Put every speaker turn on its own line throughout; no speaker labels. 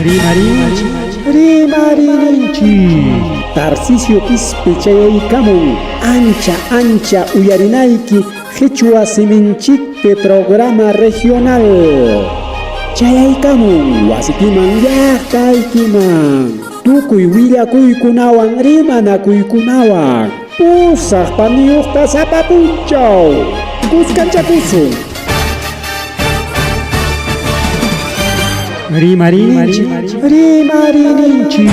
Rimarinchik, rimarinchik.
Tarcisio Quispe chayaykamun ancha ancha uyarinayki qhichwa siminchikpi programa regional. Chayaykamun wasikiman llaqtaykiman tukuy willakuykunawan rimanakuykunawan pusaq paniyuqta sapa punchaw kuskanchakusun.
Rimarinchik, rimarinchik.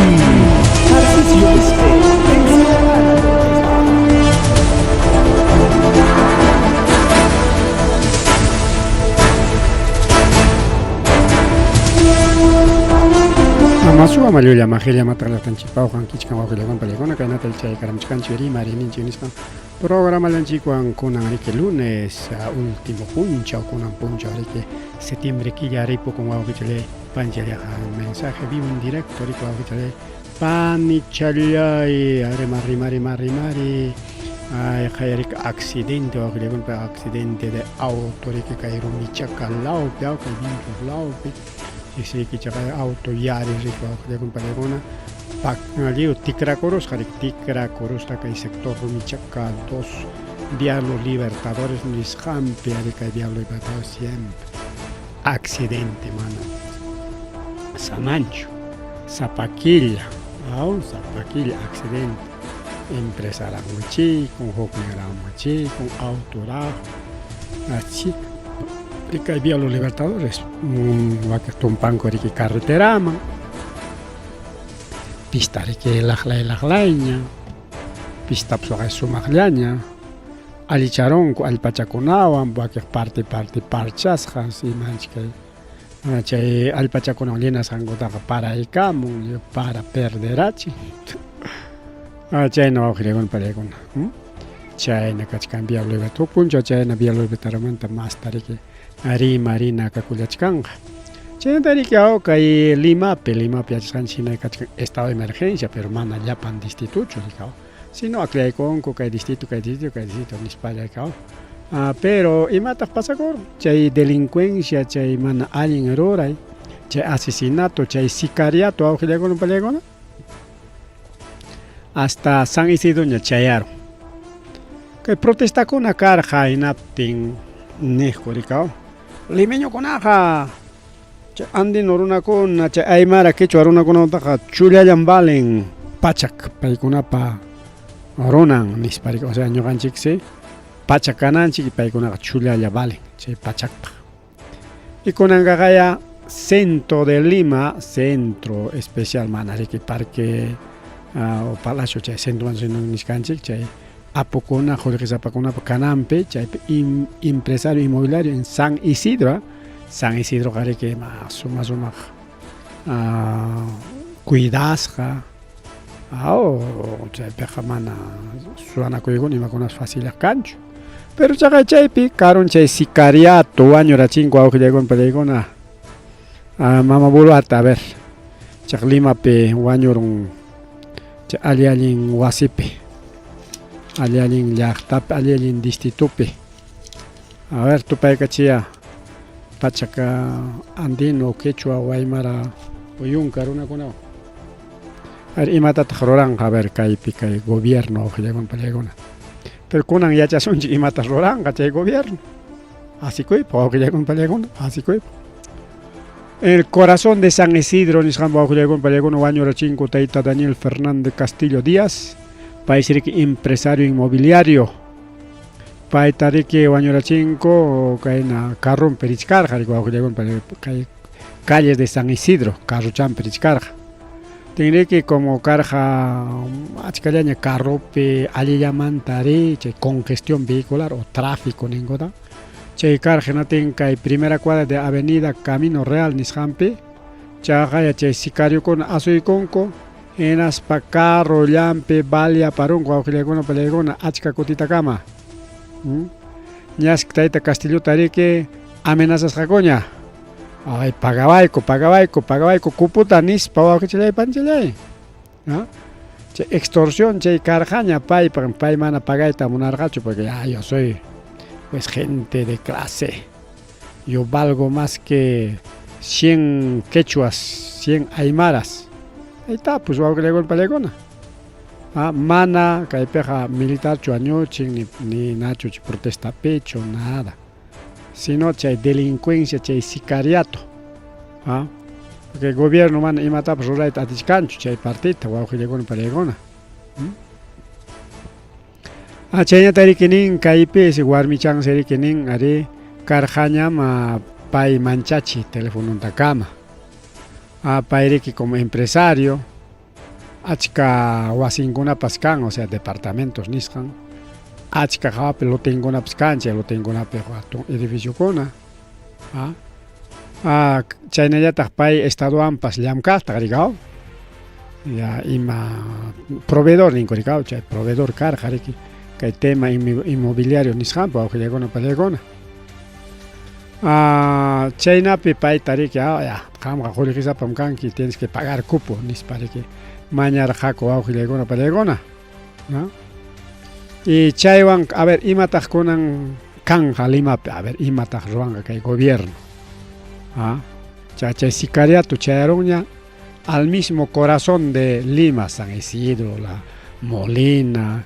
Tarcisio Quispe, en Ciudadana Protesta.
Masuwa mallulla majilla mataqllatanchikpawqan kichkan wawqillakuna palikuna kaynata chay karamchkanchik rimarininchik nispan Programallanchikwan kunan riki lunes último punchaw kunan punchaw riki septiembre killa ripukun wawqichalay panchallaqa mensaje vivo en directo riki wawqichalay panichalay rima rima rima rimari ay qayarik accidente wawqillakuna accidente de auto riki kay Rumichaca lawpi aw kay Vinchos lawpi riki chaqay auto yari riki wawqillakuna paykuna Lliw tikrakurusqa riki, tikrakurusqa kay sector Rumichaca 2 Diablo Libertadores nisqanpi ari kay Diablo Libertadores siempre accidente mana samanchu sapa killa aw sapa killa accidente empresaraq wichiykun hukninraq wichiykun autoraq achi kay Diablo Libertadores wakiq tumpanku riki carreteraman. Pista riki laqlay laqlayña, pistapas waqay sumaqllaña, allicharunku allpachakunawan wakiq parte parte parchasqa imanchik kay chay allpachakunawan llenasqankutaqa paraykamun para perderachin chayna wawqillakuna pallaykuna chayna kachkan Villalobeta huk punchaw chayna Villalobetaramanta masta riki rimarina kakullachkanqa. Chaynata riki aw kay Limapi, Limapi yachasqanchik hina kachkan estado de emergencia, pero mana llapan distrituchu riki aw, sino akllaykunku kay distrito, kay distrito, kay distrito nispalla riki aw. Ah, pero imataq pasakurun? Chay delincuencia, chay mana allin ruray, chay asesinato, chay sicariato awqillakuna pallaykuna hasta San Isidroña chayarun. Kay protestakuna karqa hinaptin niqku rikaw limeñokunaqa chay andino runakuna chay aymara quechua runakunataqa chullallam valen pachak paykunapa runan nispa rika o sea ñuqanchiksi pachak kananchik y paykunaqa chullalla valen chay pachakpaq. Y kunankaqaya centro de Lima, centro especial mana riki parque o palacio chay centro nisqanchik chay apukuna qullqisapakunapa kananpi chaypi empresario inmobiliario en San Isidro, San Isidroqa riki ma suma sumaq cuidasqa aw chaypiqa mana suwanakuykuna imakunas facilaq kanchu. Pero chaqay chaypi karun chay sicariato wañurachinku wawqillaykuna pallaykuna mama Boluarte a ver chaq Limapi wañurun chay alli allin wasipi alli allin llaqtapi alli allin distritupi a ver tupaykachiya pachaka andino quechua waymara uyunka runakunawan a ver imatataq ruranqa a ver kaypi kay gobierno wawqillaykuna pallaykuna Pero kunan yachasunchik imatas ruranqa chay gobierno. Asikuypaq wawqillaykuna pallaykuna, asikuypaq. El corazón de San Isidro nisqanpa wawqillaykuna pallaykuna wañurachinku tayta Daniel Fernández Castillo Díaz, paysi riki empresario inmobiliario. Payta riki wañurachinku kayna carronpi richkarqa riki wawqillaykuna kay calles de San Isidro carrochanpi richkarqa. Tinriki como karqa achkallaña carropi allillamanta ri chay congestión vehicular o tráfico ninkuta chay karqa hinatin kay primera cuadra de avenida Camino Real nisqanpi chaqaya chay sicariokuna asuykunku hinaspa carrollanpi baliaparunku wawqillakuna pallaykuna achka kutitakama ñas tayta Castillota riki amenazasqakuña. Ay, pagawayku, pagawayku, pagawayku cuputa nispa wawqichallay panchallay. ¿No? Chay extorsión chay karqaña paypa, pay mana pagayta munarqachu porque ya yo soy pues gente de clase. Yo valgo más que 100 quechuas, 100 aymaras. Ahí pues wawqillaykuna pallaykuna. Ah, mana kaypiqa militarchu wañuchin ni, ni nachu protestapichu, nada. Sino chay delincuencia, chay sicariato. Ah, porque gobierno mana imatapas rurayta atichkanchu chay partita wawqillaykuna pallaykuna. ¿Mm? Ah, chaynata riki nin kaypi warmichansi riki nin ari karqañam pay manchachi telefonontakama. Ah, pay riki como empresario achka wasinkunapas kan, o sea, departamentos nisqan. Achka hawapi lotenkunapas kan, chay lotenkunapi hatun edificiokuna. Ah, ah, chaynallataq pay estadowanpas llamkaqtaq rikaw. Ya ima proveedor ninku rikaw, chay proveedor karqa riki kay tema inmobiliario nisqanpi wawqillaykuna pallaykuna. Ah, chaynapi payta riki, ah, ya, qamqa qullqisapam kanki, tienes que pagar cupo nispa riki mañarqaku wawqillaykuna pallaykuna. ¿No? Y chaywan, a ver, imataq kunan kanja Limapi, a ver, imataq ruwanqa kay gobierno. Ah, chay, chay sicariato chayarunña al mismo corazón de Lima, San Isidro, La Molina,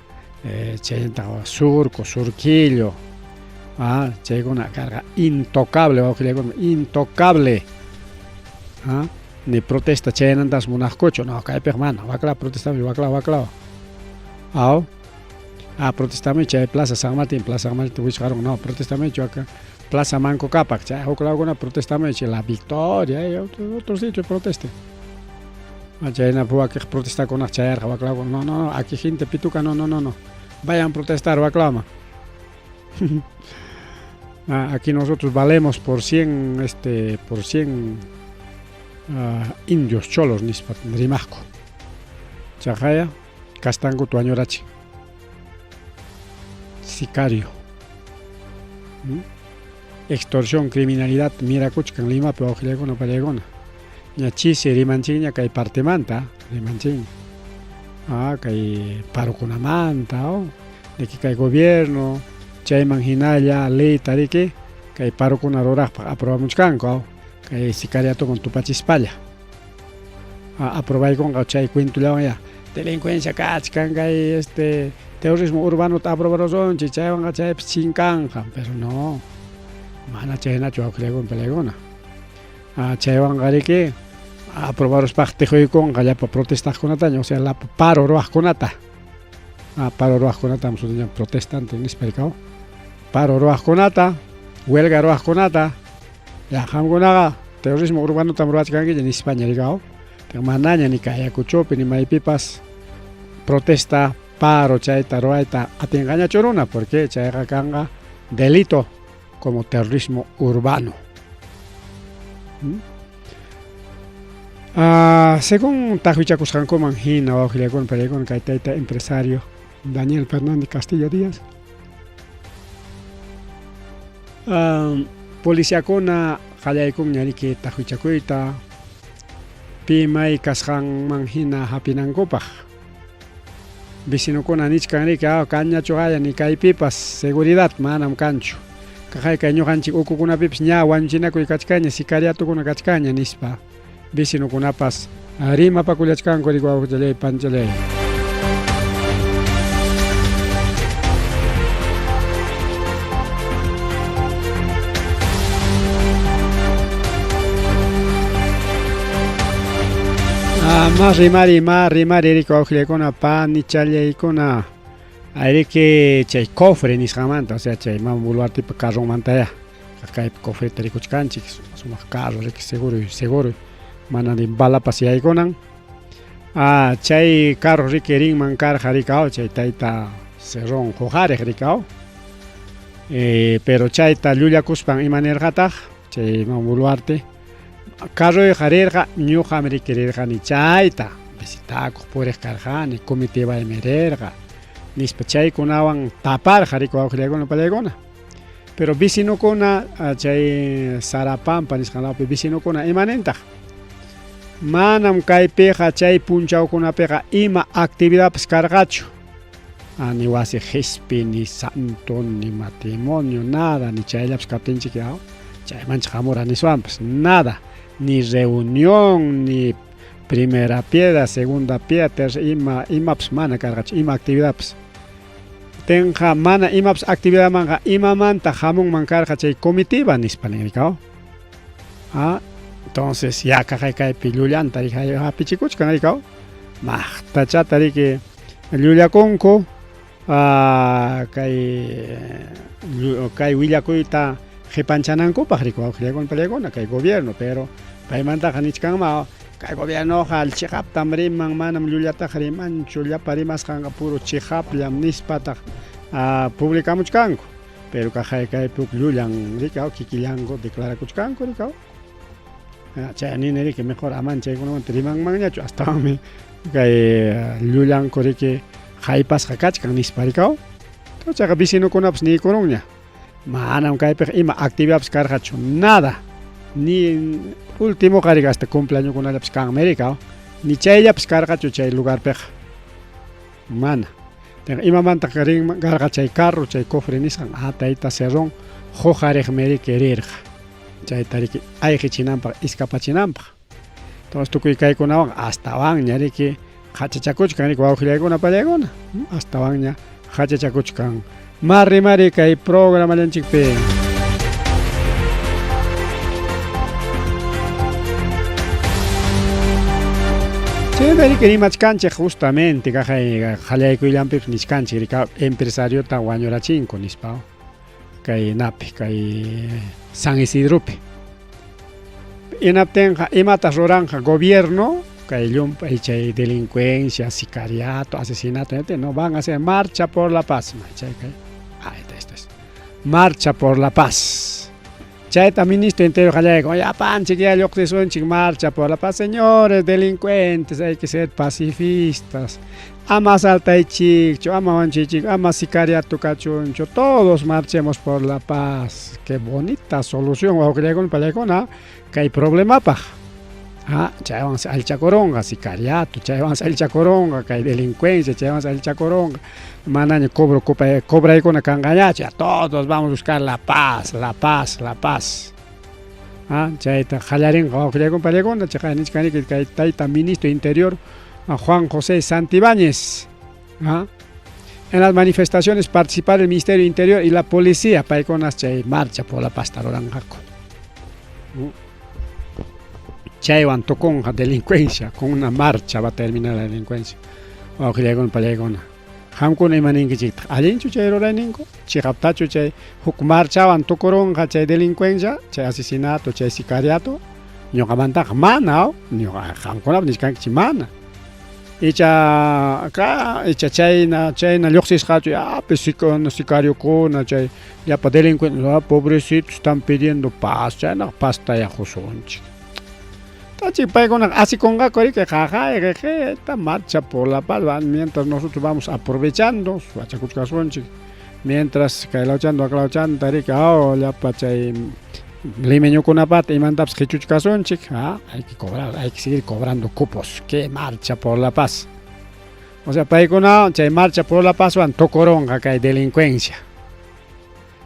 chaynataq Surco, Surquillo, ah, chaykuna karqa intocable, wawqillaykuna, intocable. Ah, ni protesta chayanantas munaqkuchu, no, kaypiqa mana, wakla protestami, wakla, wakla. Aw, ah, protestami chay Plaza San Martín, Plaza San Martín wichqarun, no, protestami acá Plaza Manco Cápac, chay huk lawkuna protestami chay La Victoria, otro, otro sitio proteste. Ah, chayna wakiq protestakunaq chayarqa waklawkuna, no, no, no, aquí gente pituca, no, no, no, no, vayan a protestar waklawman. Ah, aquí nosotros valemos por 100, por 100 indios cholos nispa rimaqku. Chaqaya kastankuta wañurachin. Sicario. Extorsión, criminalidad mirakuchkan Limapi wawqillaykuna pallaykuna. Ña chisi rimanchikña kay partemanta, rimanchikña. Ah, kay parokunamanta, oh, de que kay gobierno chayman hinalla leyta riki kay parokuna ruraqpaq aprobamuchkanku, oh, kay sicariatowan tupachispalla. Ah, aprobaykunqa chay cuentollawan ya delincuencia kachkan kay terrorismo urbanota aprobarusunchik chaywanqa chaypis chinkanqa, pero no, mana chaynachu wawqillaykuna pallaykuna. Ah, chaywanqa riki aprobaruspaq tiquykunqa llapa protestaqkunataña, o sea, llapa paro ruwaqkunata. Ah, paro ruwaqkunatam sutichan protestante nispa rikaw. Paro ruwaqkunata, huelga ruwaqkunata, ya qamkunaqa terrorismo urbanotam ruwachkankichik nispaña rikaw. Manaña ni kay Ayacuchopi ni maypipas protesta, paro chayta ruwayta atinqañachu runa, porque chayqa kanqa delito como terrorismo urbano. Ah, según taqwichakusqankuman hina wawqillaykuna pallaykuna kay tayta empresario Daniel Fernández Castillo Díaz, policiakuna qallaykunña riki taqwichakuyta pi may kasqanman hina hapinankupaq. Vecinokuna nichkan riki, ah, kanñachu haya ni kaypipas seguridad manam kanchu. Kaqay kay ñuqanchik ukukunapipas ña wañuchinakuy kachkaña, sicariatokuna kachkaña nispa. Vecinokunapas rimapakullachkanku riki wawqillay panchallay. Ah, mas rimari, mas rimari riki wawqillaykuna, panichallaykuna. Ayriki chay cofre nisqanmanta, o sea, chay Mama Boluartepa carronmantaya. Kaypi cofreta rikuchkanchik, sumaq carro riki seguro, seguro. Mana ni balapas yaykunan. Ah, chay carro riki rinman karqa rikaw, chay tayta Cerrón huqariq rikaw. Pero chayta llullakuspan ima nirqataq chay Mama Boluarte, carroyqa rirqa ñuqam riki rirqani chayta visitakuq puriq karqani, comitivaymi rirqa nispa chaykunawan taparqa riki wawqillaykuna pallaykuna. Pero vecinokuna chay Sarapampa nisqan lawpi vecinokuna ima nintaq? Manam kaypiqa chay punchawkunapiqa ima actividadpas karqachu. Ah, ni wasi qhispi, ni santo, ni matrimonio, nada, ni chayllapas kaptinchik ya, chaymanchik hamura niswanpas, nada. Ni reunión, ni primera piedra, segunda piedra, tercera, ima, imapas mana karqachu, ima actividadpas. Tenqa mana imapas actividadmanqa imamanta hamunman karqa chay comitiva nispa nin rikaw. Ah, entonces ya kaqay kaypi llullanta hapichikuchkan rikaw. Maqtachata riki llullakunku kay kay willakuyta qhipanchanankupaq riki wawqillakuna pallaykuna kay gobierno pero paymantaqa nichkanma kay gobiernoqa chiqaptam riman manam llullataqa rimanchu llapa rimasqanqa puro chiqapllam nispataq publicamuchkanku pero kaqay kaypi huk llullan riki kikillanku declarakuchkanku riki chay nini riki mejor aman chaykunamanta rimanmanñachu astawanmi kay llullanku riki haypasqa kachkan nispa rikaw chayqa vecinokunapas niykurunña manam kaypiqa ima actividadpas karqachu nada ni últimoqa riki hasta cumpleañokunallapas kanmi rikaw ni chayllapas karqachu chay lugarpiqa mana imamantaq rinman karqa chay carro chay cofre nisqan ah tayta Cerrón huqariqmi riki rirqa chayta riki ayqichinanpaq iskapachinanpaq entonces tukuy kaykunawan astawanña riki qachachakuchkan riki wawqillaykuna pallaykuna astawanña qachachakuchkan mari mari kay programallanchikpi. Chayna riki rimachkanchik justamente kaqay qallaykuyllanpipas nichkanchik riki empresariota wañurachinku nispa kay napi kay San Isidropi. Hinaptinqa imatas ruranqa gobierno kay llumpay chay delincuencia, sicariato, asesinato, no van a hacer marcha por la paz. Chay kay ahí está, esto es. Marcha por la paz. Chayta ministro interior qallayku, llapanchik ya lluqsisunchik marcha por la paz, señores delincuentes, hay que ser pacifistas. Ama asaltaychikchu, ama wanchiychik, ama sicariato kachunchu, todos marchemos por la paz. Qué bonita solución, wawqillaykuna pallaykuna, kay problemapaq. Ah, chaywansi allchakurunqa sicariato, chaywansi allchakurunqa kay delincuencia, chaywansi allchakurunqa manaña cobro cobraykuna kanqañachu, todos vamos a buscar la paz, la paz, la paz. Ah, chayta qallarinqa wawqillaykuna pallaykuna, chayqa nichkaniki kay tayta ministro interior Juan José Santibáñez. ¿Ah? En las manifestaciones participar el Ministerio Interior y la policía paykunas chay marcha por la paz ruranqaku. Chaywan tukunqa delincuencia, con una marcha va a terminar la delincuencia. Wawqillaykuna pallaykuna. Qamkuna ima ninkichiktaq? Allinchu chay rurayninku? Chiqaptachu chay huk marchawan tukurunqa chay delincuencia, chay asesinato, chay sicariato? Ñuqamantaqa mana, ñuqa qamkunapas nichkankichik mana. Icha ka icha chayna chayna lluqsisqachu yapi sicariokuna chay llapa delincuentes, ah, pobrecitos están pidiendo paz, chaynaqa pazta qusunchik. Tachik paykunaqa asikunqaku riki qaqay esta marcha por la paz, mientras nosotros vamos aprovechando, suachakuchkasunchik, mientras kay lawchanta wak lawchanta riki oh llapa chay limeñukunapata imantapas qichuchkasunchik, ah, hay que cobrar, hay que seguir cobrando cupos, que marcha por la paz. O sea, paykuna chay marcha por la paz wan tukurunqa kay delincuencia.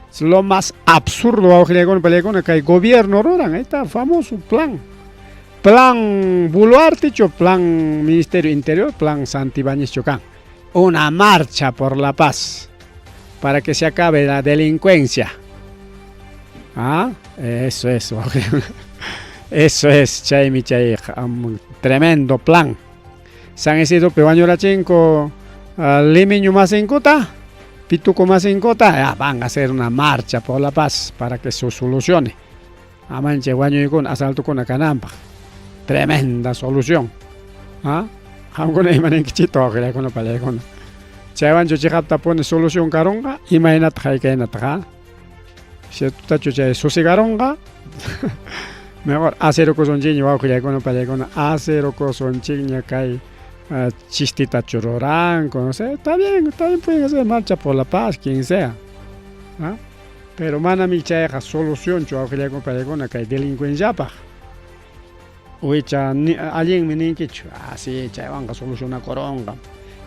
Es lo más absurdo wawqillaykuna pallaykuna kay gobierno ruran, ahí está famoso plan. Plan Boluartechu, plan Ministerio Interior, plan Santibáñezchu kan. Una marcha por la paz para que se acabe la delincuencia. Ah, eso es, eso es, chaymi chay tremendo plan. San Isidropi wañurachinku limeño masinkuta, pituco masinkuta, ya van a hacer una marcha por la paz para que se solucione. Amancha wañuykuna, asaltokuna kananpaq. Tremenda solución. ¿Ah? Qamkuna ima ninkichikta wawqillaykuna pallaykuna. Chaywanchu chiqaptapuni solución karunqa, imaynataq haykaynataq, Ciertotachu chay susigarunqa? Mejor asirukusunchikña wawqillaykuna pallaykuna, asirukusunchikña kay chistitachu ruranku, no sé, está bien pueden hacer marcha por la paz, quien sea. ¿Ah? Pero manami chayqa solucionchu wawqillaykuna pallaykuna kay delincuenciapaq. Uicha allinmi ninkichu, ah sí, chaywanqa solucionakurunqa.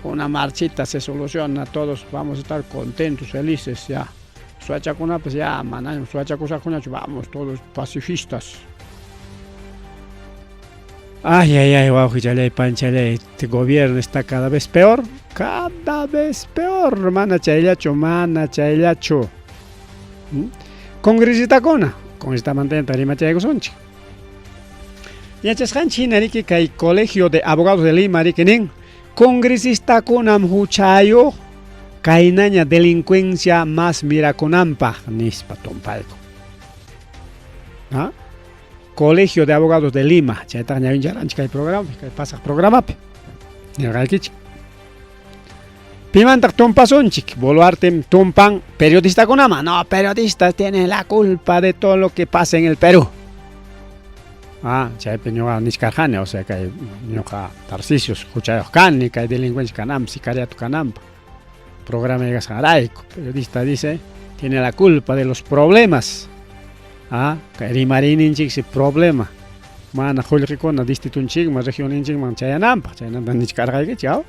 Una marchita se soluciona, todos vamos a estar contentos, felices ya. Suachakunapas ya manañam suachakusaqkunachu, vamos todos pacifistas. Ay, ay, ay, wawqichalláy, panchallay, este gobierno está cada vez peor, cada vez peor, mana chayllachu, mana chayllachu. ¿Mm? Congresistakuna, congresistamanta rimachaykusunchik. Yachasqanchik hina riki kay Colegio de Abogados de Lima riki nin, congresistakunam huchayuq kaynaña delincuencia más mirakunanpaq nispa tumpayku. ¿Ah? Colegio de Abogados de Lima, chaytaqa ñawincharanchik kay programapi, kay pasaq programapi. Nirqaykichik. Pimantaq tumpasunchik? Boluarte tumpan periodistakunaman. No, periodistas tienen la culpa de todo lo que pasa en el Perú. Ah, chaypi ñuqa nichkarqani, o sea, kay ñuqa Tarcisius huchayuq kani, kay delincuencia kananpaq, sicariato kananpaq. Programa kasqanrayku. Periodista dice, tiene la culpa de los problemas. Ah, kay rimariyninchiksi problema. Mana qullqikuna distritunchikman, regionninchikman chayananpaq, chaynata nichkarqaykichik, aw?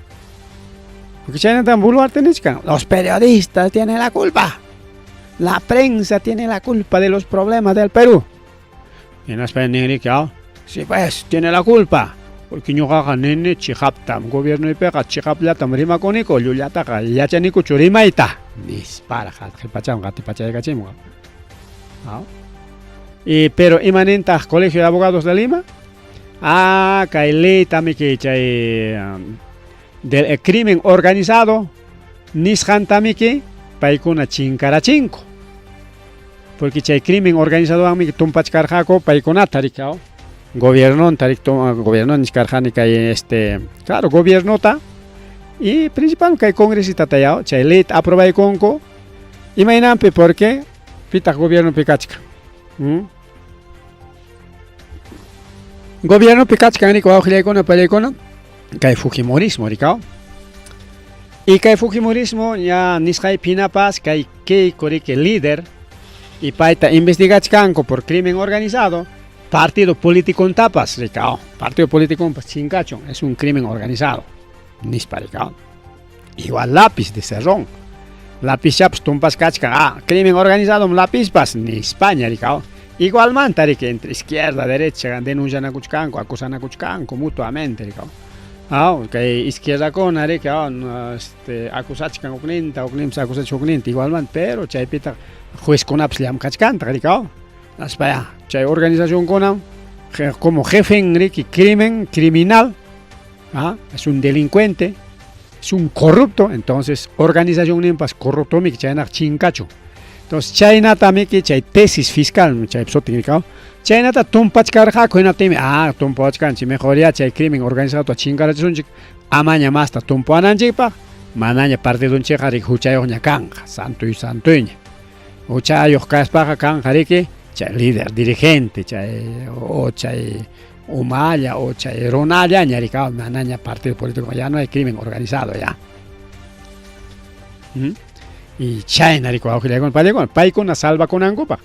Porque chaynatam Boluarte nichkan, los periodistas tienen la culpa. La prensa tiene la culpa de los problemas del Perú. Hinaspa ninriki, aw? Sí, pues, tiene la culpa. Porque ñuqaqa nini chiqaptam, gobiernoypiqa chiqaplatam rimakuniku, llullataqa yachanikuchu rimayta, nisparaq qhipachawan qatipachaykachimun. Aw? Y pero imanintaq Colegio de Abogados de Lima? Ah, kay leytamiki chay del crimen organizado nisqantamiki paykuna chinkarachinku. Porque chay crimen organizadowanmi tumpachkarqaku paykunata riki, aw? Gobiernonta riki, gobierno nichkarqani kay este, claro, gobiernota y principal kay congresistata yaw, chay leyta aprobaykunku imaynanpi porque pitaq gobiernopi kachkan. ¿Mm? Gobiernopi kachkan riki wawqillaykuna pallaykuna kay fujimorismo rikaw. Y kay fujimorismo ya nisqaypi hinapas kay Keiko riki líder y payta investigachkanku por crimen organizado, partido políticontapas rikaw, partido políticonpas chinkachun, es un crimen organizado, nispa rikaw. Igual lápiz de Cerrón, lapizchapas tumpas kachkan, ah, crimen organizado lapizpas, nispaña rikaw. Igualmanta riki entre izquierda, derecha denuncianakuchkanku, acusanakuchkanku mutuamente rikaw. Ah, kay izquierdakuna riki, ah, este, acusachkan hukninta, hukninpas acusachkan hukninta igualmanta, pero chaypitaq juezkunapas llamkachkantaq rikaw. Aspa ya, chay organizacionkuna como jefe riki crimen criminal, ah, es un delincuente, es un corrupto, entonces organizacionninpas corruptomiki chaynaq chinkachun. Entonces chaynatamiki chay tesis fiscal chay sutin rikaw, chaynata tumpachkarqaku hinaptinmi, ah, tumpawachkanchik, mejor ya chay crimen organizado chinkarachisunchik, amaña masta tumpuwananchikpaq, manaña partidunchikqa riki huchayuqña kanqa, santuy santuyña. Huchayuq kaspaqa kanqa riki chay líder, dirigente, chay o chay umalla o chay runallaña rikaw, manaña partido político, ya no hay crimen organizado ya. ¿Mm? Y chayna riki wawqillaykuna pallaykuna, paykuna salvakunankupaq.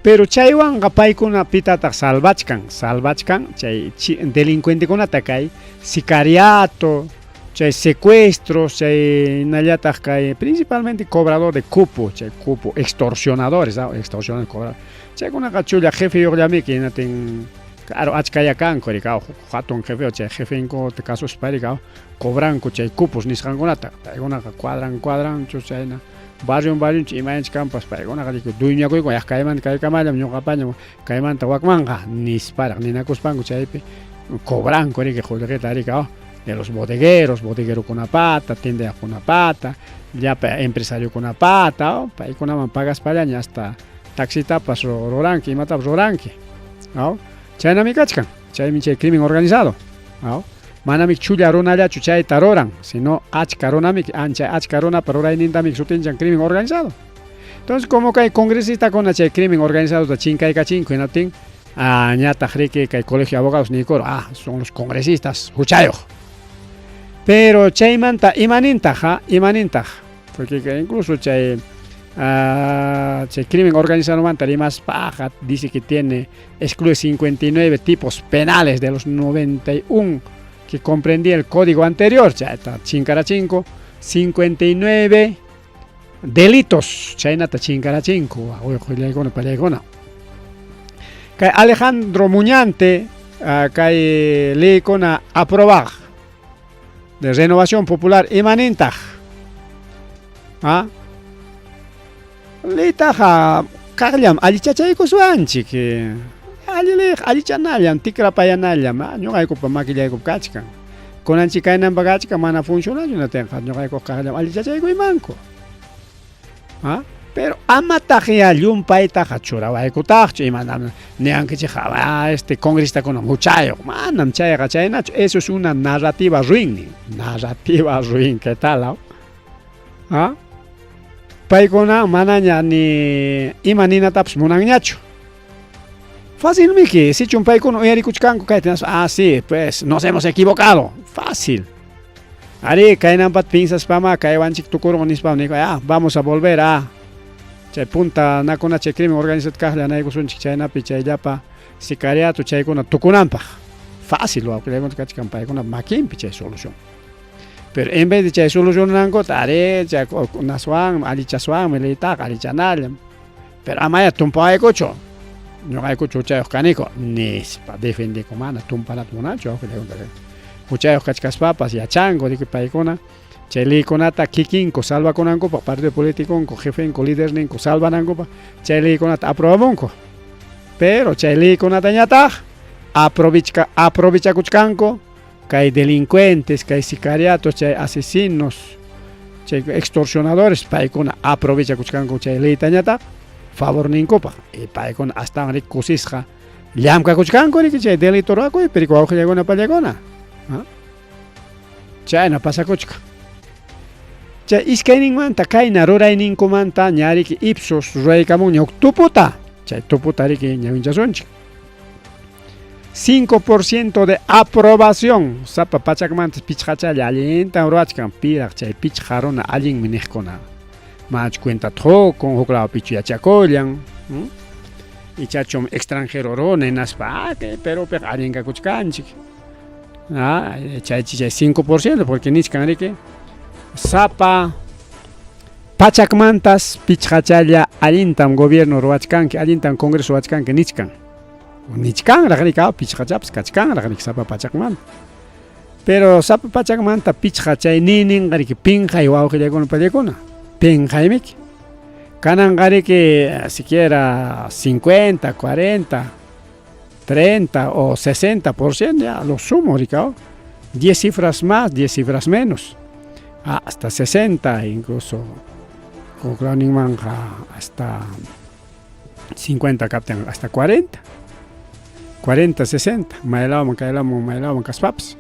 Pero chaywanqa paykuna pitataq salvachkan, salvachkan chay delincuentekunata kay sicariato, chay secuestros, chay hinallataq kay principalmente cobrador de cupo, chay cupo, extorsionadores, ah, extorsionadores, cobradores. Chaykunaqa chulla jefeyuqllamiki hinatin, claro, achkaya kanku rikaw, hatun jefeyo, chay jefenku kasuspa rikaw, cobranku chay cupos nisqankunata, paykunaqa cuadran cuadranchu chayna, barrion barrionchu imaynach kanpas paykunaqa riki dueñakuyku yaq kaymanta kaykamallam ñuqapañam kaymanta wakmanqa nisparaq ninakuspanku chaypi cobranku riki qullqita rikaw de los bodegueros, bodeguerokunapata, tiendayuqkunapata, llapa empresariokunapata, paykunaman pagaspallaña hasta taxitapas ruranki, imatapas ruranki, aw? Chaynami kachkan, chaymi chay crimen organizado, aw? Manami chulla runallachu chayta ruran, sino achka runamiki, ancha achka runapa ruraynintami sutinchan crimen organizado. Entonces, como kay congresistakuna chay crimen organizado chinkaykachinku hinaptin, ah, ñataq riki kay colegio de abogados niykuru, ah, son los congresistas huchayuq. Pero chaymanta imanintaq, ha, imanintaq, porque incluso chay chay crimen organizadomanta rimaspaqa dice que tiene, excluye 59 tipos penales de los 91 que comprendía el código anterior, chayta chinkarachinku, 59 delitos, chaynata chinkarachinku, pallaykuna. Kay Alejandro Muñante, Kay leykuna aprobaq de Renovación Popular imanintaq? ¿Ah? Leytaqa kaqllam allichachaykuswanchik. Alli leyqa allichanallam, tikrapayanallam, ñuqaykupa makillaykup kachkan. Kunanchik kaynanpa kachkan mana funcionanchu natinqa ñuqaykuqa kaqllam allichachaykuymanku. ¿Ah? Pero amataqyá llumpaytaqa churawaykutaqchu, imanam niyankichikqa, ah, este congresistakuna huchayuq, manam chayqa chaynachu, eso es una narrativa ruin nin, narrativa ruin, ¿qué tal? ¿Ah? Paykuna manaña ni ima ninatapas munanñachu. Fácilmiki, sichum paykuna uyarikuchkanku kayta, ah, sí, pues nos hemos equivocado, fácil. Ari, kaynanpat pinsaspama kaywanchik tukurun nispam niko, ah, vamos a volver a chay punta nakuna chay crimen organizado kaqlla naykusunchik chaynapi chayllapa sicariato chaykuna tukunanpaq. Fácil wawqillaykuna kachkan paykuna makinpi chay solución. Pero en vez de chay solucionankuta, ari, chay naswanmi, allichaswanmi leytaqa allichanallam. Pero amaya tumpawaykuchu, ñuqaykuchu huchayuq kaniku, nispa defendiku mana tumpanata munanchu wawqillaykuna. Huchayuq kachkaspapas yachanku riki paykuna chay leykunata kikinku salvakunankupaq partido politiconku, jefenku, liderninku salvanankupaq chay leykunata aprobamunku. Pero chay leykunatañataq aprovecha aprovechakuchkanku kay delincuentes, kay sicariatos, chay asesinos, chay extorsionadores, paykuna aprovechakuchkanku chay leytañataq favorninkupaq. Y paykuna astawan riki kusisqa llamkakuchkanku riki chay delito ruwakuypi riki wawqillakuna pallakuna. Chayna pasakuchkan. Chay iskayninmanta kayna rurayninkumanta ña riki Ipsos ruraykamunña huk tuputa. Chay tuputa riki ñawinchasunchik. 5% de aprobación. Sapa pachakmantas pichqachalla allintan ruwachkan. Piraq chay pichqa runa allinmi niqkuna. Manachu cuentata qukun, huk lawpichu yachakullan. Ichachum extranjero runa hinaspa, ah, kay Perupiqa allin kakuchkanchik. Ah, chay chay 5% porque nichkan riki sapa pachakmantas pichqachalla allintam gobierno ruwachkanki, allintam congreso ruwachkanki nichkan. Nichkanraq riki, pichqachapas kachkanraq riki sapa pachakmanta. Pero sapa pachakmanta pichqa chay niyninqa riki pinqay wawqillakuna pallakuna, pinqaymiki. Kananqa riki siquiera 50, 40, 30 o 60% ya lo sumo riki, 10 cifras más, 10 cifras menos. Ah, hasta 60 incluso. Huklawninmanqa hasta 50 kaptin hasta 40. 40, 60, maylawman kaylawman maylawman kaspapas.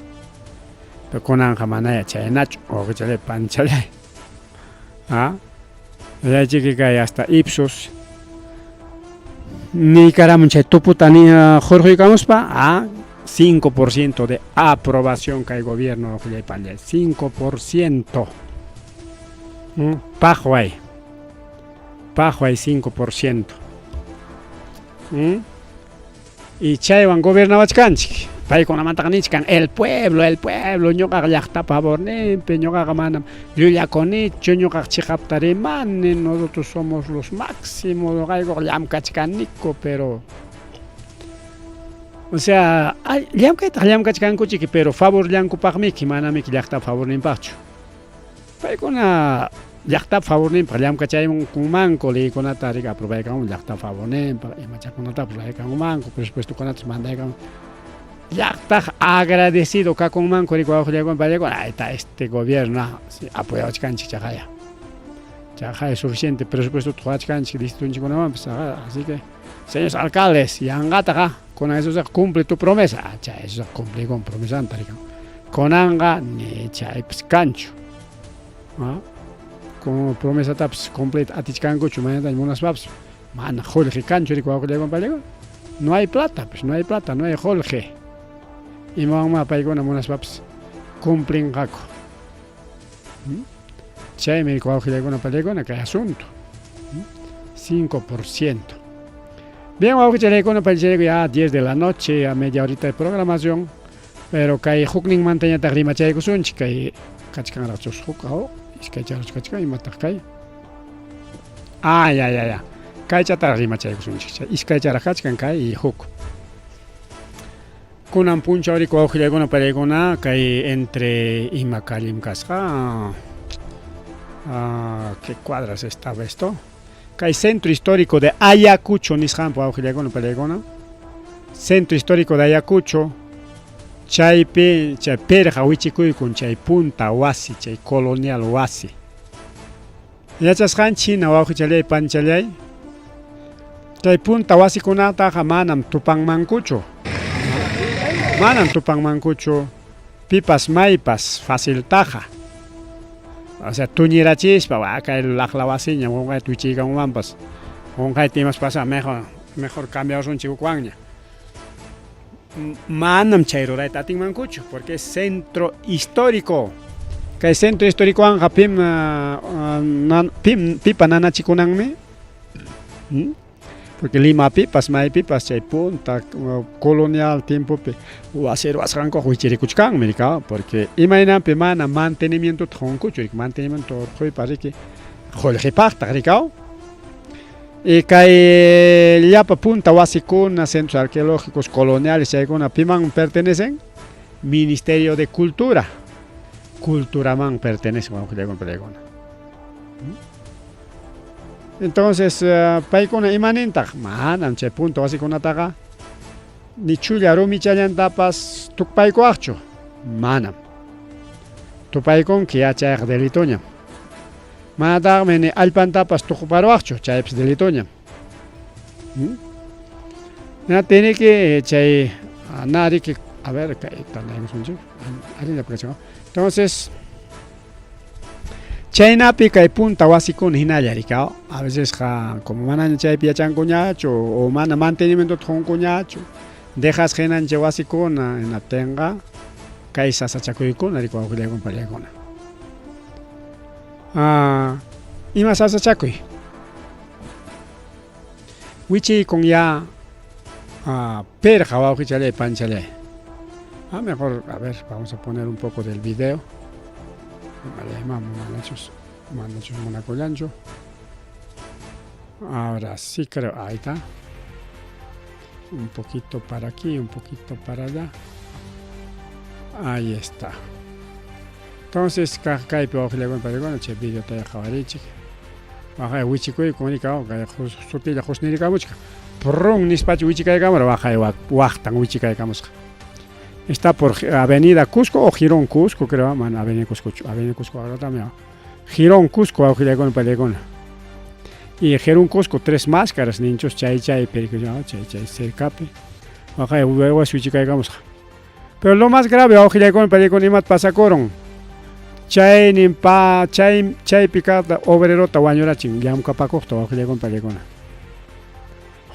Pero kunanqa manaya chaynachu, wawqichalay panchalay. Ah, yachiki kay hasta Ipsos niykaramun chay tuputa ni hurquykamuspa, ah, 5% de aprobación kay gobierno wawqillay pallay, 5%. Paqway. Paqway 5%. Y chaywan gobernawachkanchik. Paykunamantaqa nichkan el pueblo, ñuqaqa llaqtapa favorninpi, ñuqaqa manam llullakunichu, ñuqaqa chiqapta rimani, nosotros somos los máximos, ñuqaykuqa llamkachkaniku, pero o sea, llamkaytaq llamkachkankuchiki, pero favorllankupaqmiki, manamiki llaqtapa favorninpaqchu. Paykuna llaqtapa favorninpaq llamkachaykunmanku, leykunata riki aprobaykanman llaqtapa favorninpaq, imachakunatapas ruraykanmanku, presupuestokunatapas mandaykanman. Llaqtaq agradecido kakunmanku riki wawqillakuna pallakuna, ahí este gobierno apoyawachkanchik chaqaya. Chaqaya suficiente presupuestota quwachkanchik distritonchikkunamanpas, así que señores alcaldes, yanqataqa kunan esoqa cumple tu promesa, chay esoqa cumplikun promesanta rikan. Kunanqa ni chaypas kanchu. Como promesatapas cumpliyta atichkankuchu mañataña munaspapas, mana qullqi kanchu riki wawqillakuna pallakuna. No hay plata, pues no hay plata, no hay qullqi. Imawanma paykuna munaspapas cumplinqaku. Chaymi wawqillakuna pallakuna kay asunto. 5%. Bien, wawqichalaykuna pallachayku ya 10 de la noche, a media horita de programación. Pero kay hukninmantañataq rimachaykusunchik kay kachkanraqchus huk iskaycharaqchu kachkan imataq kay. Ah, ya, ya, ya. Kaychataraq rimachaykusunchik. Chay iskaycharaq kachkan kay y huk. Kunan punchaw riku wawqillaykuna pallaykuna kay entre ima callim kasqa ah, qué cuadras estaba esto kay centro histórico de Ayacucho nisqanpi wawqillaykuna pallaykuna centro histórico de Ayacucho chaypi chay perqa wichikuykun chay punta wasi chay colonial wasi Yachasqanchik hina wawqichallay panchallay, kay punta wasikunataqa manam tupanmankuchu. Manam tupanmankuchu pipas maypas faciltaqa. O sea, tuñirachispa, wa kay laqla wasiña qunqayta wichiykamunmanpas. Qunqayta imas pasa, mejor mejor cambiarusunchik hukwanña. Manam chay rurayta atinmankuchu, porque es centro histórico. Kay centro históricowanqa pim, pim pipa nanachikunanmi? ¿Mm? Porque Limapipas, maypipas chay punta colonial tiempopi wasi ruwasqankuqa wichirikuchkanmi, rika, porque imaynanpi mana mantenimientota qunkuchu, riki, mantenimiento urquypa riki qullqipaqtaq, rikaw. Y kay llapa punta wasikuna, centros arqueológicos coloniales chaykuna piman pertenecen? Ministerio de Cultura. Culturaman pertenecen wawqillaykuna pallaykuna. Entonces, eh, paykuna imanintaq? Manam chay punta wasikunataqa ni chulla rumichallantapas tukpaykuwaqchu. Manam. Tupaykunki ya chayqa delitoñam. Manataqmi ni allpantapas tuquparuwaqchu, chaypas delitoñam. ¿Mm? Ya tiene que chay nariki, a ver, Entonces, chaynapi kay punta wasikuna hinalla rika, a veces como manaña chaypi yachankuñachu o mana mantenimientota qunkuñachu, dejas hinan chay wasikuna hinaptinqa kay sasachakuykuna riki wawqillaykuna pallaykuna. Ah, ima sasachakuy? Wichiykun ya ah, perqa wawqichallay panchallay. Ah, mejor, a ver, vamos a poner un poco del video. Manachus, manachus munakullanchu. Ahora sí creo, ahí está. Un poquito para aquí, un poquito para allá. Ahí está. Entonces, kaypi wawqillakuna paykuna chay videota qhawarichik. Waqay wichikuykun rika, kay sutilla husnirikamuchka. Prun nispachu wichikaykamura waqay waqtan wichikaykamusqa. Está por Avenida Cusco o Jirón Cusco, creo, mana Avenida Cusco, Avenida Cusco ahora también. Jirón Cusco wawqillaykuna paykuna. Y Jirón Cusco tres máscaras ninchus chay chay chay chay cercapi. Waqay was wichikaykamusqa. Pero lo más grave, wawqillaykuna paykuna imat pasakurun. Chaynin pa chay chaypi kaqta obrerota wañurachin llamkapakuqta wawqillaykuna paykuna.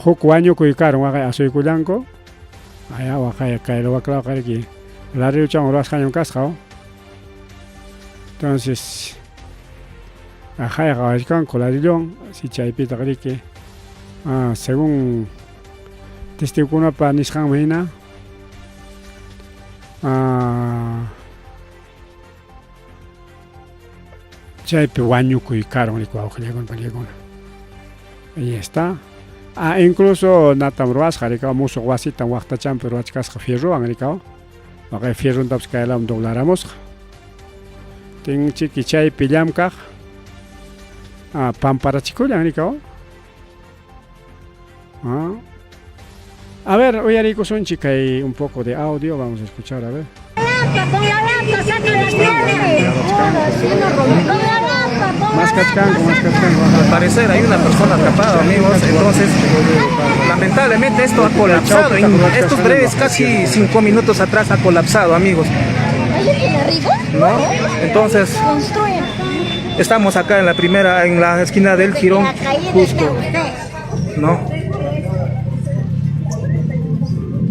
Huk wañukuy karun waqay asuykullanku. Aya waqay kay waklawqa riki ladrillochawan ruwasqañam kasqa. Entonces ajay qawachkanku ladrillowan si chaypitaq riki ah, según testigokunapa nisqanman hina ah, chaypi wañukuy karun riki wawqillaykuna pallaykuna. Ahí está. Ah, incluso natam ruwasqa rikaw musuq wasitam waqtachanpi ruwachkasqa fierrowan rikaw. Waqay fierrontapas kaylawan doblaramusqa. Tinchiki chaypi llamkaq ah, pamparachikulla rikaw. Ah. A ver, uyariykusunchik kay un poco de audio, vamos a escuchar, a ver. Maskachkanku, maskachkanku.
Al parecer hay una persona atrapada, amigos. Entonces, lamentablemente esto ha colapsado. En estos breves casi 5 minutos atrás ha colapsado, amigos. ¿No? Entonces, estamos acá en la primera, en la esquina del Jirón Cusco. ¿No?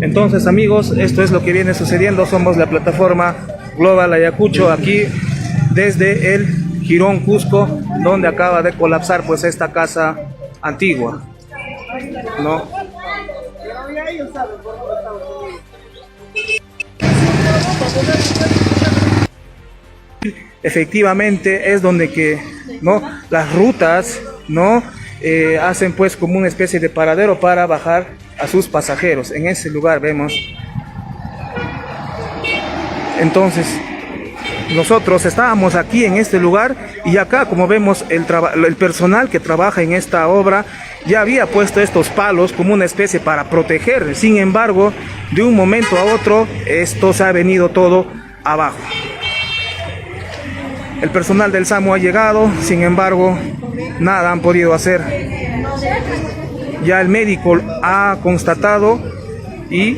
Entonces, amigos, esto es lo que viene sucediendo. Somos la plataforma Global Ayacucho aquí desde el Jirón Cusco, donde acaba de colapsar pues esta casa antigua. ¿No? Efectivamente es donde que, ¿no? Las rutas, ¿no? Hacen pues como una especie de paradero para bajar a sus pasajeros. En ese lugar vemos Entonces, nosotros estábamos aquí en este lugar y acá, como vemos, el, el personal que trabaja en esta obra ya había puesto estos palos como una especie para proteger. Sin embargo, de un momento a otro, esto se ha venido todo abajo. El personal del SAMU ha llegado, sin embargo, nada han podido hacer. Ya el médico ha constatado y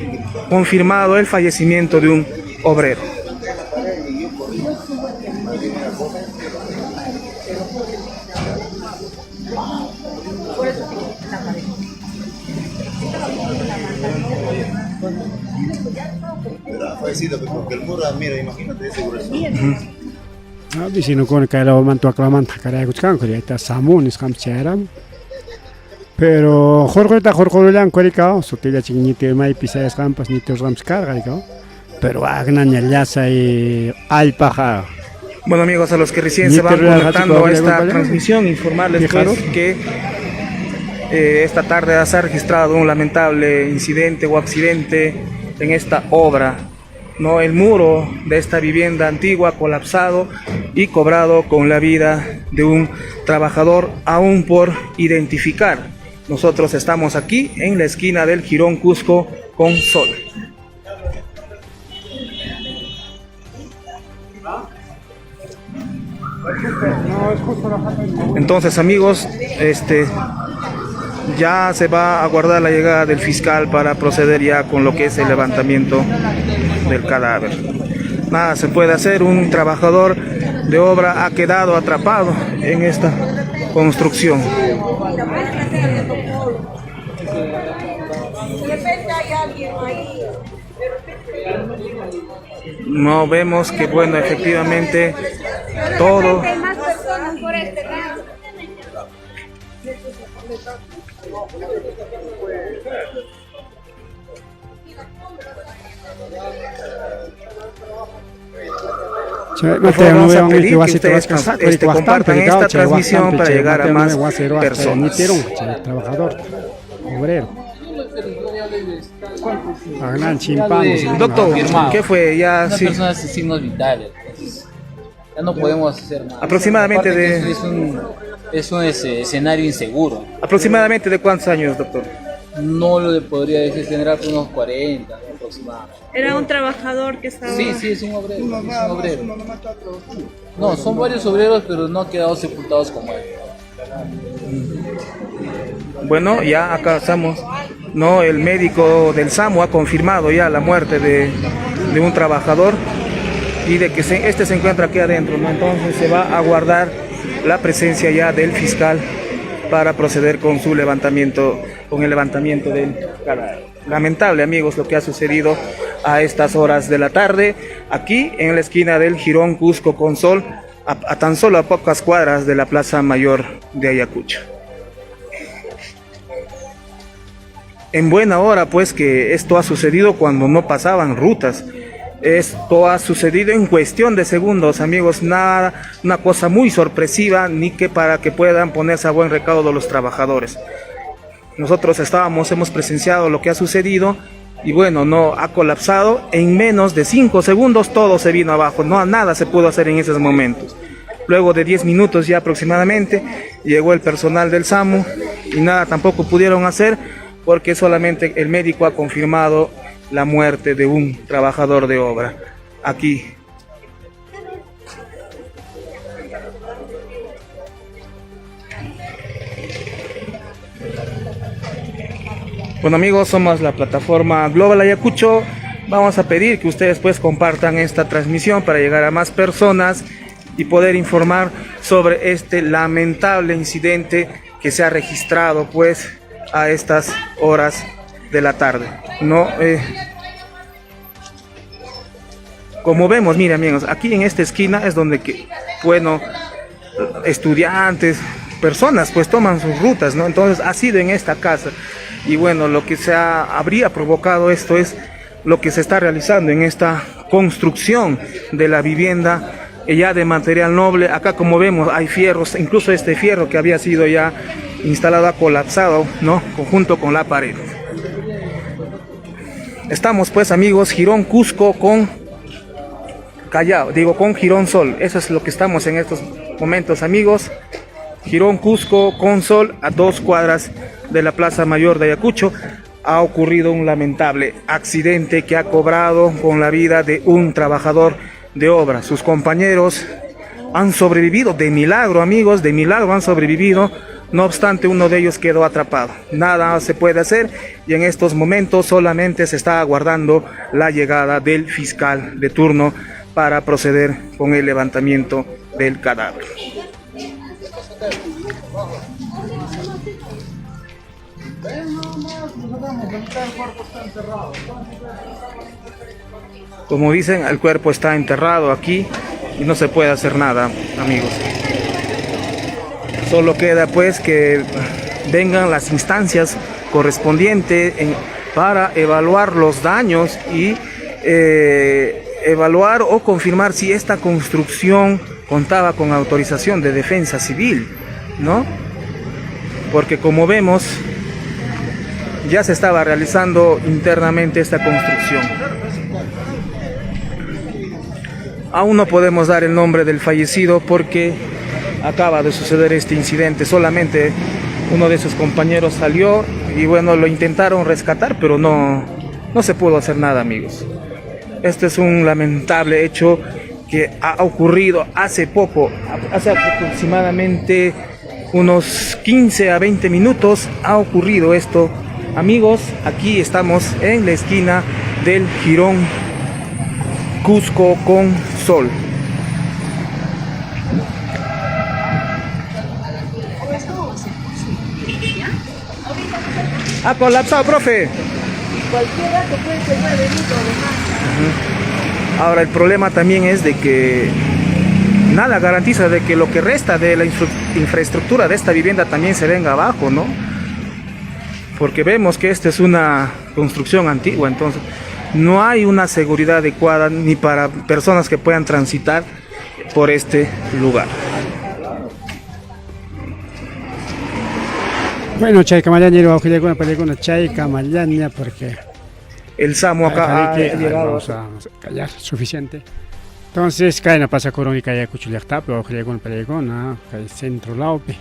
confirmado el fallecimiento de un obrero.
Pero ha fallecido, pues, porque el muro, mira, imagínate ese grueso.
Vecinokuna kay lawamanta waklamanta hakaraykuchkanku chayta SAMU nisqanpas chayaramun. Pero hurquyta hurqurullanku rikaw, sutillachin ñiti maypi sayasqanpas ñitirusqanpas karqa rikaw. Pero aknaña llasay allpaqa.
Bueno amigos, a los que recién se van conectando a esta transmisión, informarles pues, que esta tarde se ha registrado un lamentable incidente o accidente en esta obra. No, el muro de esta vivienda antigua colapsado y cobrado con la vida de un trabajador aún por identificar. Nosotros estamos aquí en la esquina del Jirón Cusco con Sol. Entonces, amigos, ya se va a aguardar la llegada del fiscal para proceder ya con lo que es el levantamiento del cadáver. Nada se puede hacer, un trabajador de obra ha quedado atrapado en esta construcción. No vemos que, bueno, efectivamente todo. Por favor, vamos a pedir que ustedes compartan esta transmisión para llegar a más personas.
Trabajador, obrero.
Doctor, ¿qué fue? Ya,
Una
sí.
persona sin signos vitales, entonces, ya no podemos hacer nada.
Aproximadamente
Aparte
de
que es un escenario inseguro.
¿Aproximadamente de cuántos años, doctor?
No lo podría decir, tendrá unos 40, ¿no? Aproximadamente.
Era un trabajador que estaba...
Sí, sí, es un obrero. Es un obrero. No, son varios obreros, pero no han quedado sepultados como él.
Bueno, ya acá estamos. No, el médico del SAMU ha confirmado ya la muerte de un trabajador y de que este se encuentra aquí adentro, ¿no? Entonces se va a guardar la presencia ya del fiscal para proceder con su levantamiento, con el levantamiento del cadáver. Lamentable, amigos, lo que ha sucedido a estas horas de la tarde, aquí en la esquina del Jirón Cusco con Sol, a tan solo a pocas cuadras de la Plaza Mayor de Ayacucho. En buena hora, pues, que esto ha sucedido cuando no pasaban rutas. Esto ha sucedido en cuestión de segundos, amigos. Nada, una cosa muy sorpresiva, ni que para que puedan ponerse a buen recaudo los trabajadores. Nosotros hemos presenciado lo que ha sucedido y bueno, no ha colapsado. En menos de 5 segundos todo se vino abajo, no, nada se pudo hacer en esos momentos. Luego de 10 minutos ya aproximadamente llegó el personal del SAMU y nada tampoco pudieron hacer porque solamente el médico ha confirmado la muerte de un trabajador de obra aquí. Bueno amigos, somos la plataforma Global Ayacucho. Vamos a pedir que ustedes pues compartan esta transmisión para llegar a más personas y poder informar sobre este lamentable incidente que se ha registrado pues a estas horas de la tarde. No como vemos, miren amigos, aquí en esta esquina es donde que, bueno, estudiantes, personas pues toman sus rutas, ¿no? Entonces ha sido en esta casa. Y bueno, lo que se habría provocado esto es lo que se está realizando en esta construcción de la vivienda ya de material noble. Acá como vemos hay fierros, incluso este fierro que había sido ya instalado ha colapsado, ¿no? Junto con la pared. Estamos pues amigos, Jirón Cusco con Callao, digo con Jirón Sol. Eso es lo que estamos en estos momentos, amigos. Jirón Cusco con Sol, a 2 cuadras de la Plaza Mayor de Ayacucho, ha ocurrido un lamentable accidente que ha cobrado con la vida de un trabajador de obra. Sus compañeros han sobrevivido de milagro, amigos, de milagro han sobrevivido. No obstante, uno de ellos quedó atrapado. Nada se puede hacer y en estos momentos solamente se está aguardando la llegada del fiscal de turno para proceder con el levantamiento del cadáver. Como dicen, el cuerpo está enterrado aquí y no se puede hacer nada, amigos. Solo queda pues que vengan las instancias correspondientes para evaluar los daños y evaluar o confirmar si esta construcción contaba con autorización de defensa civil, ¿no? Porque como vemos, ya se estaba realizando internamente esta construcción. Aún no podemos dar el nombre del fallecido porque acaba de suceder este incidente. Solamente uno de sus compañeros salió y bueno, lo intentaron rescatar, pero no se pudo hacer nada, amigos. Este es un lamentable hecho que ha ocurrido hace poco, hace aproximadamente unos 15 a 20 minutos ha ocurrido esto. Amigos, aquí estamos en la esquina del Jirón Cusco con Sol. Ha colapsado, profe.
Cualquier rato puede ser 9 minutos además.
Ahora el problema también es de que nada garantiza de que lo que resta de la infraestructura de esta vivienda también se venga abajo, ¿no? Porque vemos que esta es una construcción antigua, entonces no hay una seguridad adecuada ni para personas que puedan transitar por este lugar.
Bueno, chayka mallaña, wawqillakuna, panikuna, chayka mallaña, porque
el SAMU acá ha llegado.
Vamos a callar, suficiente. Entonces, kayna pasakurun y kay Ayacucho llaqtapi, wawqillakuna, panikuna, kay centro lawpi,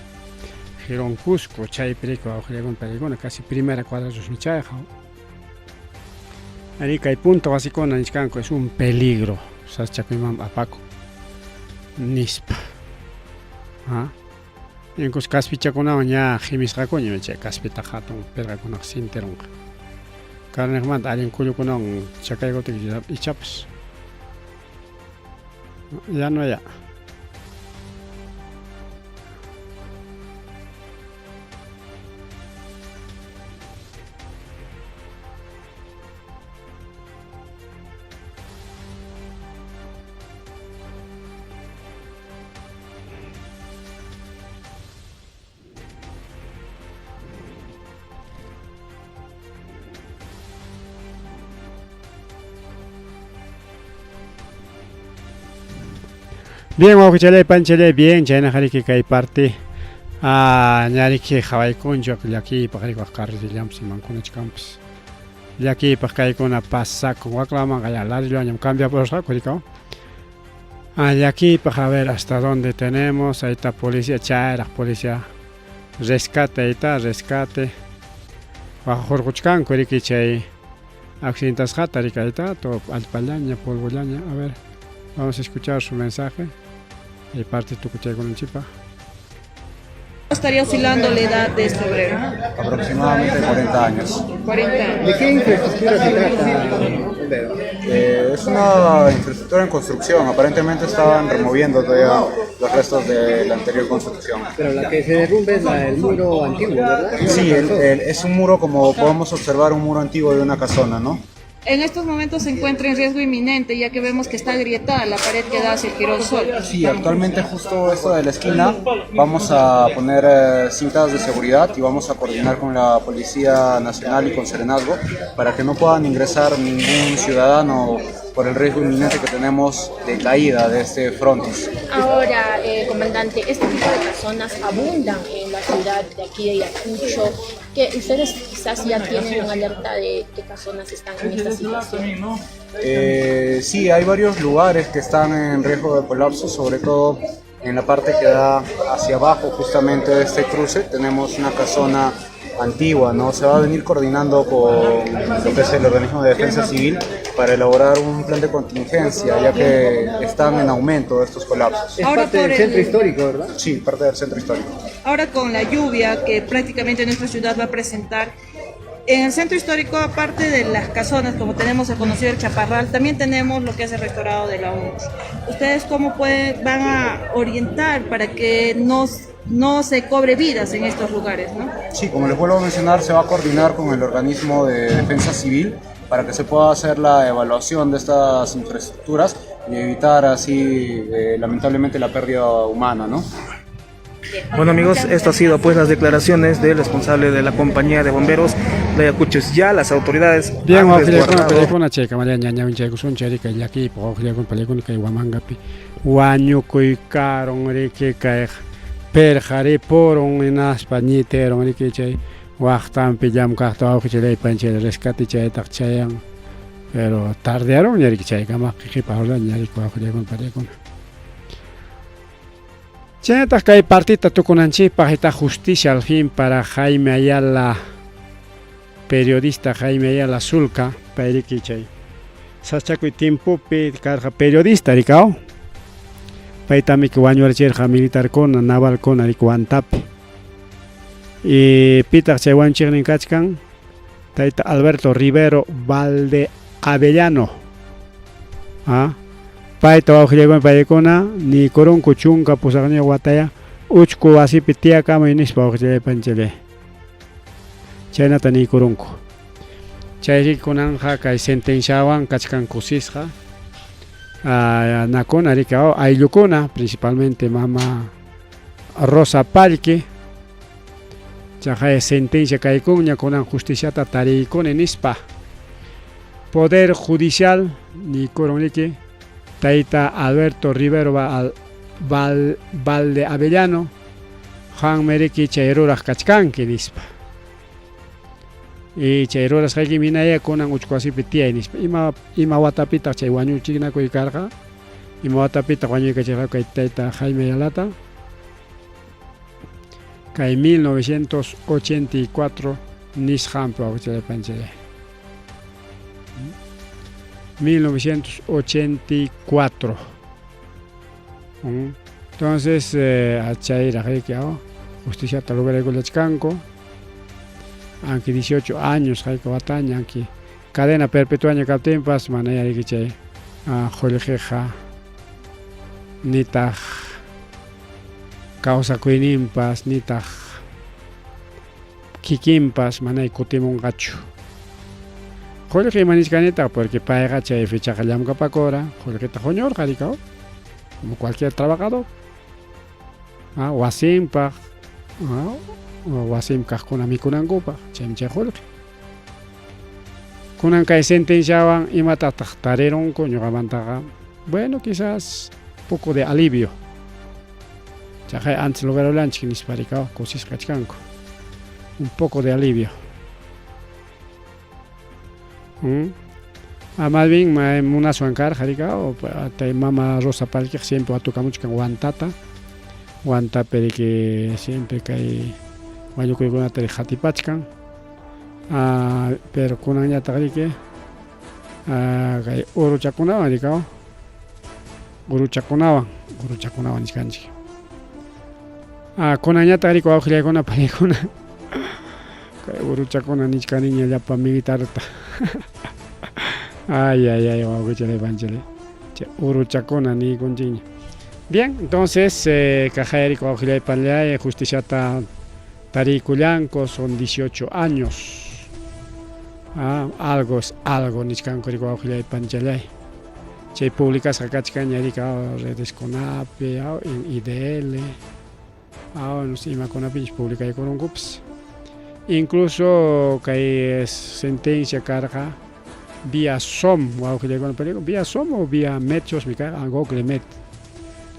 Jirón Cusco, chaypi riki, wawqillakuna, panikuna, casi primera cuadra chayqa. Ari kay punto wasikuna nichkanku es un peligro, sasachakuyman apaku nispa. ¿Ah? Incluso kaspichakunawan ña qimisqakuña, chay kaspita hatun pirqakunaqa sintirunqa. Karniqmanta allin kullukunawan chakaykutin ichapas. Ya no ya. Bien, wawqichalay, panchalay, bien, chayna hariki kay parte. Ah, ñariki hawaykunchu llakiypaq rikuq carretillanpas imankunachkanpas. Llakiypaq kaykuna pasakun waklamanqa ya ladrilloñam cambiapurqaku rikaw. Ah, llakiypaq, a ver hasta dónde tenemos, ahí está policía, chayraq policía. Rescate, ahí está, rescate. Waqhurquchkanku riki chay accidentasqata riki, ahí está, todo allpallaña, polvollaña, a ver. Vamos a escuchar su mensaje. Y parte tukuchaykunanchikpaq.
Estaría oscilando la edad de este obrero?
Aproximadamente 40 años.
40 años.
¿De qué infraestructura se trata?
Es una infraestructura en construcción. Aparentemente estaban removiendo todavía los restos de la anterior construcción.
Pero la que se derrumbe es el muro antiguo, ¿verdad?
Sí, es un muro, como podemos observar, un muro antiguo de una casona, ¿no?
En estos momentos se encuentra en riesgo inminente, ya que vemos que está agrietada la pared que da hacia el Jirón Sol.
Sí, actualmente justo esto de la esquina vamos a poner cintas de seguridad y vamos a coordinar con la Policía Nacional y con Serenazgo para que no puedan ingresar ningún ciudadano por el riesgo inminente que tenemos de caída de este frontis.
Ahora, comandante, este tipo de casonas abundan en la ciudad de aquí de Ayacucho, que ustedes quizás ya tienen una alerta de qué zonas están en esta situación.
Eh, sí, hay varios lugares que están en riesgo de colapso, sobre todo en la parte que da hacia abajo justamente de este cruce. Tenemos una casona antigua, ¿no? Se va a venir coordinando con lo que es el organismo de defensa civil para elaborar un plan de contingencia, ya que están en aumento estos colapsos.
Es
Ahora
parte
por
del centro
el-
histórico, ¿verdad?
Sí, parte del centro histórico.
Ahora con la lluvia que prácticamente nuestra ciudad va a presentar, en el centro histórico, aparte de las casonas, como tenemos el conocido el Chaparral, también tenemos lo que es el rectorado de la UNS. ¿Ustedes cómo pueden, van a orientar para que no, no se cobre vidas en estos lugares, no?
Sí, como les vuelvo a mencionar, se va a coordinar con el organismo de defensa civil para que se pueda hacer la evaluación de estas infraestructuras y evitar así, lamentablemente, la pérdida humana, ¿no?
Bueno amigos, esto ha sido pues las declaraciones del responsable de la compañía de bomberos de Ayacucho. Ya las autoridades
Bien,
han
wawqillaykuna
resguardado
pallaykuna chay kamalla ñañawinchaykusunchik ari kay llakiypaq wawqillaykuna pallaykuna kay Huamangapi wañukuy karun riki kay pirqa ripurun hinaspa ñitirun riki chay waqtanpi llamkaqta wawqichallay panchay rescate chaytaq chayan pero tardearunña riki chaykamaqa qipa ña riki wawqillaykuna pallaykuna. Chaynataq kay partita tukunanchikpaq esta justicia al fin para Jaime Ayala, periodista Jaime Ayala Sulca, payriki chay sachakuy tiempopi karqa periodista rikao. Paytamiki wañurachirqa militarkuna, navalkuna riki Huantapi. Y pitaq chay wañuchiqnin kachkan tayta Alberto Rivero Valde Avellano. ¿Ah? Payta wawqillaykuna paykuna niykurunku 18 wataya uchku wasipi tiyakamuy nispa wawqillaypanchalay. Chaynata niykurunku. Chayri kunanja kay sentenciawan kachkan kusisqa. Nakuna riki ayllukuna, principalmente mama Rosa Pallqui. Chaqay sentencia kaykunña kunan justiciata tariykuni nispa. Poder Judicial niykurun riki tayta Alberto Rivero Valde Avellano qanmi riki chay ruraq kachkanki nispa. Y chay rurasqayki minaya kunan uchku wasipi tiyay nispa. Ima, ima watapitaq chay wañuchinakuy karqa? Ima watapitaq wañuykachirqa kay tayta Jaime Ayalata? Kay 1984 nisqanpi wawqichallaypanchalay. 1984. Entonces, chayraq riki justiciata lograykullachkanku. Aunque 18 años hayka wataña, aunque cadena perpetuaña kaptinpas, mana riki chay qullqiqa nitaq kawsakuyninpas, nitaq kikinpas manay kutimunqachu. Qullqi ima nichkanitaq porque payqa chay fechaqa llamkapakura, qullqita huñurqa rikaw, como cualquier trabajador. Wasinpaq, wasinpi kaqkuna mikunankupaq, chaymi chay qullqi. Kunan kay sentenciawan imatataq tarirunku ñuqamantaqa, bueno, quizás poco de alivio. Chaqay antes lograrunchik nispa rikaw kusisqa kachkanku. Un poco de alivio. Más bien munaswan karqa rikaw, tay mama Rosa Pallquiqa siempre watukamuchkan Huantata. Huantapi riki siempre kay wañukuykunata qatipachkan. Pero kunanñataq riki kay uruchakunawan rikaw, uruchakunawan, uruchakunawan nichkanchik. Kunanñataq riki wawqillaykuna paykuna kay uruchakuna nichkaniña llapa militarta. Ay, ay, ay, wawqichalay panchalay. Chay uruchakuna niykunchikña. Bien, entonces, kaqay riki wawqillay panllay justiciata tariykullanku, son 18 años. Algo es algo nichkanku riki wawqillay panchalay. Chay publicasqa kachkanña riki redes kunapi, en IDL, no sé, imakunapichus publicaykurunkupas. Incluso kay sentencia karqa vía SOM, wawqillaykuna pallaykuna, vía SOM o vía Mechos mi karqa, Google Met.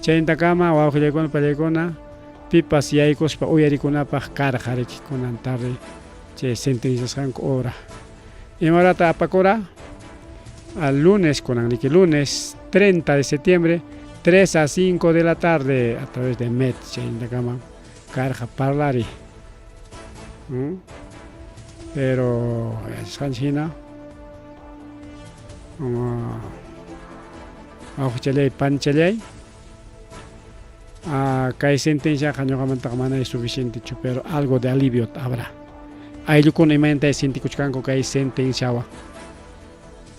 Chaynintakama wawqillaykuna pallaykuna Pipas yaykuspa uyarikunapaq karqa riki kunan tarde chay sentenciasqanku hora. Ima horata apakura? Al lunes, kunan riki lunes 30 de septiembre, 3 a 5 de la tarde a través de MET chaynintakama karqa parlari. ¿Mm? Pero yachasqanchik hina awqachallay panchallay kay sentenciaqa ñuqamantaqa mana suficientechu pero algo de alivio habrá. Ayllukuna imaynatay sientikuchkanku kay sentenciawan.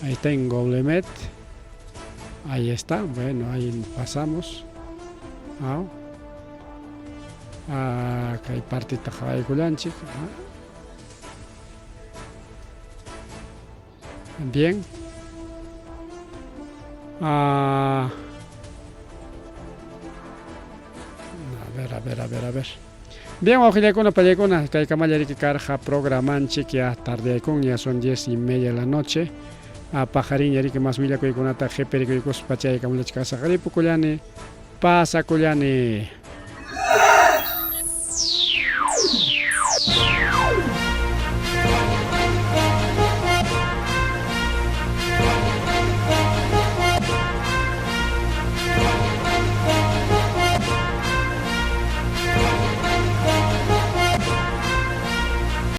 Ahí está en Goblemet. Ahí está, bueno, ahí pasamos. Ah, ah, kay partita qawaykullanchik. Bien. Ah, a ver, a ver, a ver, a ver. Bien, wawqillaykuna, pallaykuna, kay kamalla riki karqa programanchik ya tardeaykun, ya son 10:30 de la noche. Ah, paqarinña riki mas willakuykunata qhipirikuykuspa chaykamallachkasaq ripukullani, pasakullani.